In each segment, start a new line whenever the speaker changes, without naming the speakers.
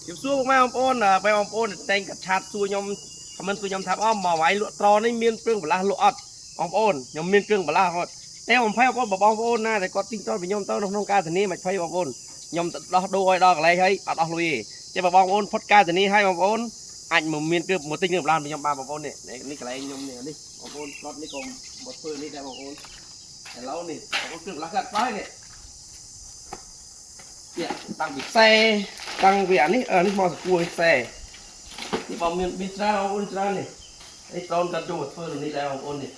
ជំរាបសួរពុកម៉ែបងប្អូនអឺបែបងប្អូនតែងកាត់ chat សួរខ្ញុំ comment សួរខ្ញុំថាអមមកវាយលក់ត្រនេះមានគ្រឿងបន្លាស់លក់អត់បងប្អូនខ្ញុំមានគ្រឿងបន្លាស់គាត់តែបំភ័យបងប្អូនបងប្អូនណាតែគាត់ទិញត្រពីខ្ញុំទៅនៅក្នុងការធានាមិនភ័យបងប្អូនខ្ញុំទៅដោះដូរឲ្យដល់កន្លែងហើយអត់អស់លុយទេតែបងប្អូនផុតការធានាឲ្យបងប្អូនអាចមកមានគ្រឿងមកទិញគ្រឿងបន្លាស់ពីខ្ញុំបានបងប្អូននេះនេះកន្លែងខ្ញុំនេះនេះបងប្អូនផ្លត់នេះក៏មកធ្វើនេះដែរបងប្អូនឥឡូវនេះបងប្អូនគ្រឿងបន្លាស់កាត់ហើយនេះនេះតាំងពីខ្សែតាំងពីអានេះអានេះមកសគួរខ្សែនេះបងមានប៊ីច្រើនបងប្អូនច្រើននេះនេះត្រនកាត់យកមកធ្វើនេះដែរបងប្អូននេះ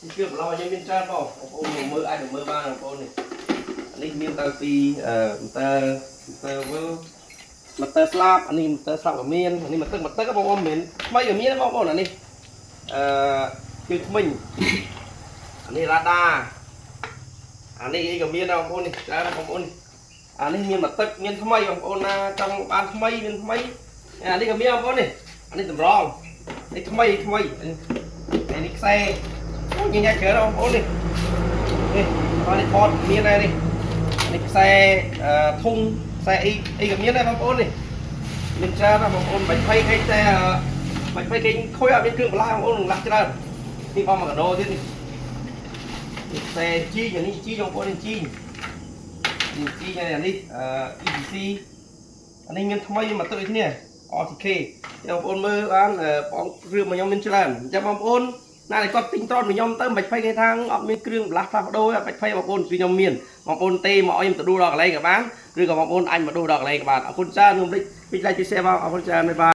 នេះគឺបន្លោខ្ញុំមានច្រើនបងបងប្អូនមកមើលអាចមកមើលបានបងប្អូននេះនេះមានតាំងពីអឺតើតើវើម៉ូទ័រស្លាបអានេះម៉ូទ័រស្លាបក៏មានអានេះម៉ូទ័រម៉ូទ័រក៏បងប្អូនមិនថ្មីក៏មានបងប្អូនអានេះអឺគឺថ្មិញអានេះរ៉ាដាអានេះអីក៏មានដែរបងប្អូននេះច្រើនបងប្អូននេះអានេះមានម៉ូទ័រមានថ្មីបងប្អូនណាចង់បានថ្មីមានថ្មីអានេះក៏មានបងប្អូននេះអានេះតម្រងនេះថ្មីថ្មីនេះខ្សែអូញញ៉ាច្រើនបងប្អូននេះនេះបាទនេះថតមានដែរនេះនេះខ្សែធុងខ្សែអីអីក៏មានដែរបងប្អូននេះមានច្រើនណាស់បងប្អូនមិនភ័យគេតែមិនភ័យគេខូចអត់មានគ្រឿងបន្លាស់បងប្អូនបន្លាស់ច្រើននេះបងមកកាដូទៀតនេះនេះខ្សែជីអានេះជីបងប្អូននេះជីនេះជីអានេះអឺ EPC អានេះមានថ្មីមកទឹកដូចគ្នា RTK បងប្អូនមើលបានបងគ្រឿងមកខ្ញុំមានច្រើនអញ្ចឹងបងប្អូនណាដែលគាត់ទិញត្រនមកខ្ញុំទៅមិនភ័យគេថាអត់មានគ្រឿងបន្លាស់ផ្លាស់ប្ដូរអត់ភ័យបងប្អូនគឺខ្ញុំមានបងប្អូនទេមកឲ្យខ្ញុំទៅដួលដល់កន្លែងក៏បានឬក៏បងប្អូនអាចមកដួលដល់កន្លែងក៏បានអរគុណច្រើនខ្ញុំភ្លេចពី like ពិសេសបងអរគុណច្រើន bye bye.